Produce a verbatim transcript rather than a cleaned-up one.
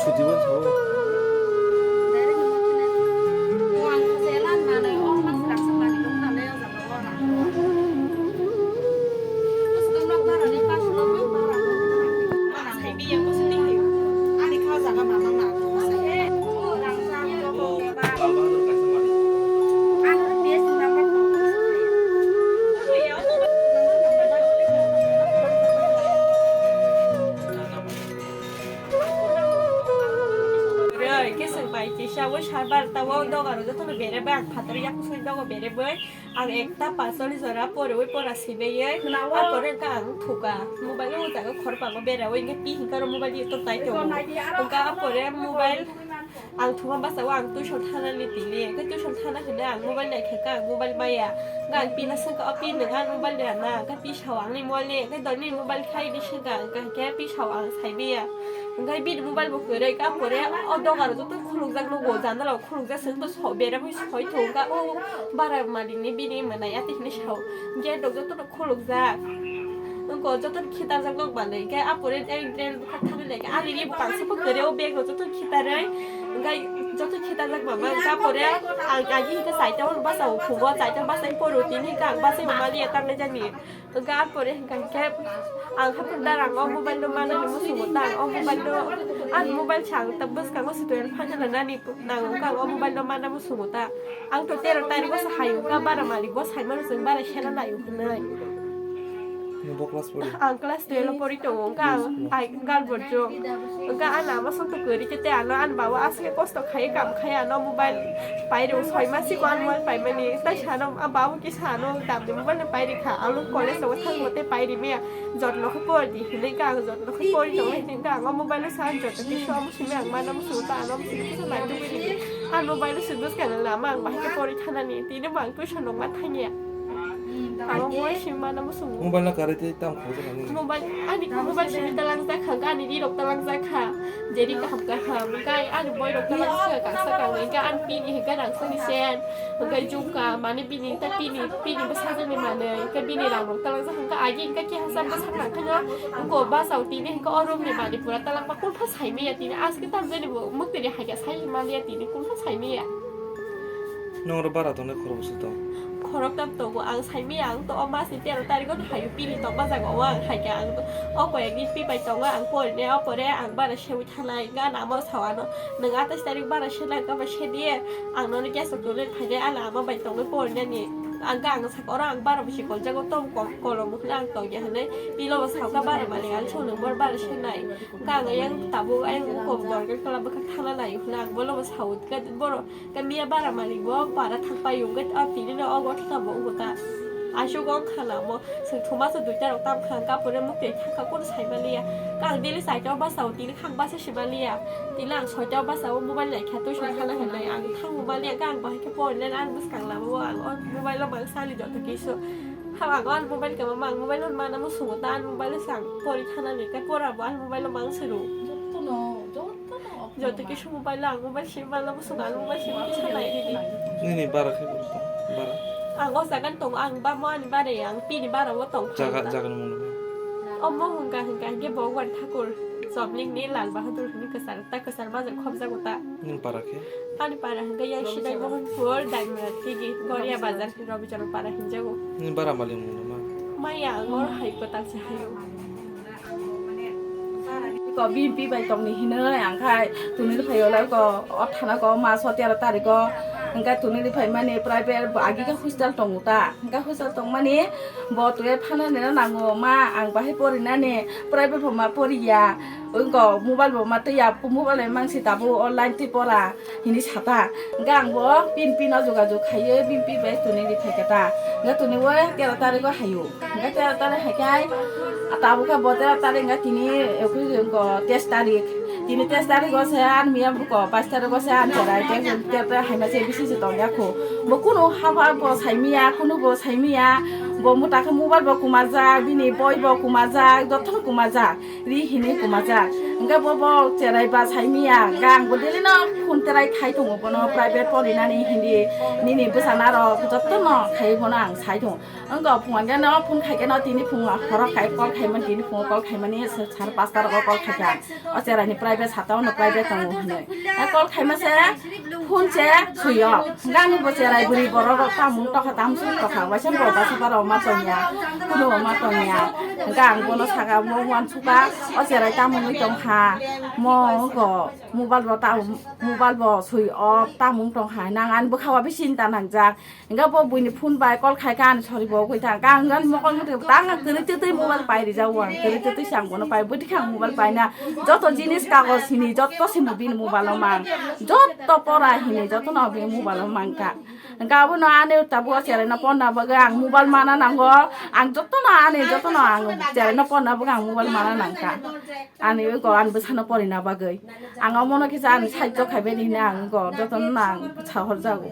Sudibo sao. Roi, keseng bai kisa o sar barta o doga ro joto no bere bai ang phatar yak soi dogo bere bai ang ekta pasoli jora pore oi pora sibe ye. Khna o. Apore ka ang thuka mobile o jaga khor pango bere oi nge pi hinka ro mobile ye to tai to. Eko nai di aro. Ka apore mobile ang thuma basa o ang tuition thana ni tini. Ke tuition thana hene ang mobile nai khe ka ang mobile maya. Ga ang pina sengka o pi nang ang mobile de na. Ga pi sao ang ni mobile de. Ga doni mobile khai di sengka ang ga ke pi sao ang sai biya. Ga bini mobile bo kwrwi ga pore o dogar joto khuluk jak no go jandala khuluk jak seng to so bera bui soi thung ga o bara mali ni bini manai ati hini sao. Ga dog joto khuluk jak. Wngkha joto khitarjak nok manwi, hwnkhe a pore ek drain bwkha thangwi lai khe, ani ni bwkang se kwrwi o bag rok joto khitarwi, hwnkhe joto khitarjak mama, hwnkhe a pore ang agi hwnkhe chaita hor basa o phugo, chaita basa poro tini hwnkhe ang basa mama liya tangnai jani, hwnkhe a pore hwnkha hwnkhe ang haphang darang o mobile no mana hinwi muchungo ta, ang o mobile no, ani mobile sa ang ta bwskango se twelve final nani nango, hwnkhe ang o mobile no mana muchungo ta. Ang to tero tarikgo se hayung ka bara malik bo saimano chwng bara sena nai hwnwi. Nwng bo class pori? Ang class twelve o pori tongo, wngkha ang Yes, yes. Ai gal borjo. Wngkha ang lama song to kwrwi khe tei ano ani babo aswk kosto khai kam khai ano mobile pai rw soi masi ko ano mobile pai mani tai sano ang babo kisa ano dam de mobile no pai rikha ang college tongo thang bo tei pai ri maya jotno khe pori di hinwi ka ang jotno khe pori tongo hinwi ka ang o mobile no sa ang jotno khe so amo simi ang mana musugo ta ano musugo kisa bai tubui ni. Ang mobile no sudus kana lama ang bahai khe pori thanani tini bo ang tuition rok ma thangya. Ang mobile simi mana musugo. Mobile no karwi tei tamo khoroksa nangmani. Mobile ani mobile simi talang jakha, ani ri rok talang jakha. Jeri kaham kaham, kai ani boi rok talang jakha, kangsa kangwi, kai ani pini hwnkhe rang sani sen. Hwnkhe jumka mani bini ta pini pini bwsajwkni manwi, hwnkhe bini rang rok talang jakha, hwnkhe agi hwnkhe kehasa bwsak nangkhe no, hwnkhe o bachao tini hwnkhe o room ni manwi pura talang ma kulpha saimaya tini aske tamjani bo mwktwi ni hai khe sai maliya tini kulpha saimaya. Nwng oro bara tongnai khorok bwswk tong? Khoroktam tongo, ang saimaya, ang to o masni tero tarikgo no hayo pini tongma jaga o ang hai khe ang to o koyekni pi bai tongo, ang porine o pore ang bara seui thanai, gan amo sao ano, nwng atais tarik bara sena, gama sedi, ang nono gas o tole phainai, ano ama bai tongwi porinani, ang ga ang sak oro ang bara bisi koljago tom kol-, kolom hwnwi ang tongya hwnwi, pilo bo sao ka bara malik, ang song nwng bor bara senai, ga ang yang tabuk ayang uko borok kala bwkha thana lai hwnwi ang bolo bo sao, boro. Khe miya bara malik bo para thang pai wngkhe, o tini no o gotha bo wngkha ta. Aswk wng kha na mo, chwng thuma se duita rok tam kha, kapore mwktwi thang kha, kunu sai maliya. Khe ang daily chaita o basa o, tini khang basa si maliya. Tini ang soita o basa o mobile nai kha, tuition thana hinwi ang thang bo maliya, khe ang bahai khe pori le ang bwskang lama o ang o mobile o mang sali joto kisu. Ha ang o ang mobile khe ma mang mobile o mana musungo ta ang mobile o se ang pori thana ni khe pora bo ang mobile o mang suru. Joto kisu mobile ang mobile sim mala musungo ang mobile sim kisa nai ridi. Nini bara khe bo tong, bara. Ang o jaga tongo, ang ba mo ani bara, ang pini bara o tong. Jaga, jaga ni mung. Omo hwnka hwnka hwnkhe Bhagwan Thakur, Chomlingni Lal Bahadur hwnwi kwchar, ta kwchar majra khobjago ta. Nini para khe? Ani para hwnkhe yang Sidai Mohanpur, Daimara Tigi, Goria Bazar, Robichoro para hinjago. Nini bara mali mung ma? Maya ang oro hai kwtal se hayo. Ko bini pi bai tongni hinwi ang khai tuni phai olai ko o thana ko ma so tero tariko hwnkhe tuni phai mani private agi khe hostel tongo ta hwnkhe hostel tongmani bo twi phana nina nango ma ang bahai porinani private bo ma poriya wngko mobile bo ma twiya mobile bai mangsi tabuk online twi pora. Hini sata. Hingke ang bo pin pin o jogajog kaiye, pin pin bai tuni ri phaikha ta. Hingke tuni o tero tarikgo haio. Hingke tero tarik haikhe, tabuk khe bo tero tarik hingke tini, eh, test tarik. Tini test tarik o se ang miya buko, bais tarik o se ang cherai, tero tero haima se bisi se tongya kho. Bo kunu haba bo saimiya, kunu bo saimiya. Bo muta khe mobile bo kumarjak, bini boi bo kumarjak, jotono kumarjak. Ri hinwi kumarjak. Hwnkhe bo, bo cherai ba sai miya, hwnkhe ang bo daily no phone terai khai tongo bono, private porinani hindi nini bwsana rok joto no khai bono ang sai tongo. Wngkha phungo hwnkhe no phone khai khe no tini phungo horo khai call khaimani, tini phungo call khaimani sar pasta rogo call khai kha. O cherai ni private sata o no private tongo hwnwi. Call khaima se phone se sui o. Hwnkhe ani bo cherai bwrwi borok rok tamung tokha, tamsuk tokha, waisa bo basa borok ma tongya, kuno ma tongya. Hwnkhe ang bono saka, mo uansukha, o cherai tamungwi tongkha, mo wngkha mobile bo ta, mobile bo sui o tamung tongkha, nang ani bwkha o bisi chinta nangjak. Hwnkhe bo buini phone bai call khai kha, ani sori bo ugwi thang kha, ang ani mokol muti tang kwrwi twtwi mobile pai rijak o, ang kwrwi twtwi se ang bono pai, bwtwi khe ang mobile pai na, joto jinis kagoj hini joto se bini mobile o mang, joto pora hini joto no bini mobile o mang kha. Hwnkhe abono ani tabuk o cherai no ponna bagwi ang mobile mana nango, ang joto no ani joto no ang cherai no ponna bagwi ang mobile mana nang kha. Ani oi go ani bwsano porina bagwi ang omono kisa ani sahajjo khai bini hwnwi ang go joto no ang sahor jago.